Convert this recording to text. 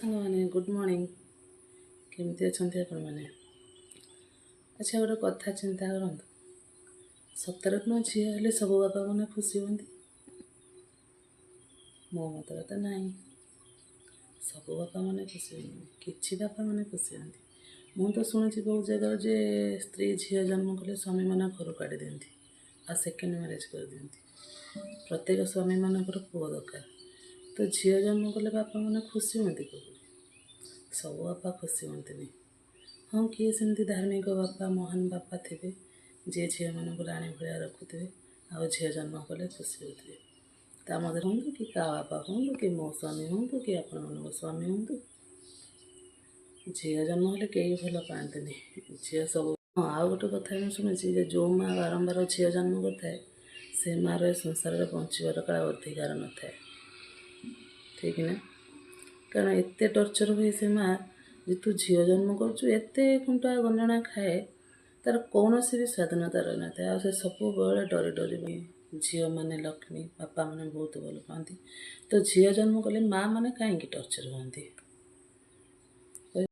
ସାଙ୍ଗମାନେ, good morning. କେମିତି ଅଛନ୍ତି ଆପଣମାନେ? ଆଚ୍ଛା, ଗୋଟେ କଥା ଚିନ୍ତା କରନ୍ତୁ। ସତରେ କ'ଣ ଝିଅ ହେଲେ ସବୁ ବାପାମାନେ ଖୁସି ହୁଅନ୍ତି? ମୋ ମତରେ ତ ନାହିଁ। ସବୁ ବାପାମାନେ ଖୁସି ହୁଅନ୍ତିନି, କିଛି ବାପାମାନେ ଖୁସି ହୁଅନ୍ତି। ମୁଁ ତ ଶୁଣିଛି ବହୁତ ଜାଗାରେ ଯେ ସ୍ତ୍ରୀ ଝିଅ ଜନ୍ମ କଲେ ସ୍ୱାମୀମାନେ ଘରୁ କାଢ଼ି ଦିଅନ୍ତି ଆଉ ସେକେଣ୍ଡ ମ୍ୟାରେଜ୍ କରିଦିଅନ୍ତି। ପ୍ରତ୍ୟେକ ସ୍ୱାମୀମାନଙ୍କର ପୁଅ ଦରକାର। ତ ଝିଅ ଜନ୍ମ କଲେ ବାପାମାନେ ଖୁସି ହୁଅନ୍ତି କେଉଁଠି? ସବୁ ବାପା ଖୁସି ହୁଅନ୍ତିନି। ହଁ, କିଏ ସେମିତି ଧାର୍ମିକ ବାପା, ମହାନ ବାପା ଥିବେ, ଯିଏ ଝିଅମାନଙ୍କୁ ରାଣୀ ଭଳିଆ ରଖୁଥିବେ ଆଉ ଝିଅ ଜନ୍ମ କଲେ ଖୁସି ହେଉଥିବେ। ତା ମଧ୍ୟରେ ହୁଅନ୍ତୁ କି କାହା ବାପା ହୁଅନ୍ତୁ କି ମୋ ସ୍ୱାମୀ ହୁଅନ୍ତୁ କି ଆପଣମାନଙ୍କ ସ୍ୱାମୀ ହୁଅନ୍ତୁ, ଝିଅ ଜନ୍ମ ହେଲେ କେହି ଭଲ ପାଆନ୍ତିନି ଝିଅ ସବୁ। ହଁ, ଆଉ ଗୋଟେ କଥା ମୁଁ ଶୁଣିଛି ଯେ ଯେଉଁ ମା ବାରମ୍ବାର ଝିଅ ଜନ୍ମ କରିଥାଏ, ସେ ମାଆର ଏ ସଂସାରରେ ବଞ୍ଚିବାର କାଳେ ଅଧିକାର ନଥାଏ। ଠିକ୍ ନା? କାରଣ ଏତେ ଟର୍ଚର୍ ହୁଏ ସେ ମା ଯେ ତୁ ଝିଅ ଜନ୍ମ କରୁଛୁ, ଏତେ ଖୁଣ୍ଟା ଗଞ୍ଜଣା ଖାଏ, ତାର କୌଣସି ବି ସ୍ୱାଧୀନତା ରହିନଥାଏ ଆଉ ସେ ସବୁବେଳେ ଡରି ଡରି। ଝିଅମାନେ ଲକ୍ଷ୍ମୀ, ବାପାମାନେ ବହୁତ ଭଲ ପାଆନ୍ତି। ତ ଝିଅ ଜନ୍ମ କଲେ ମା ମାନେ କାହିଁକି ଟର୍ଚର୍ ହୁଅନ୍ତି?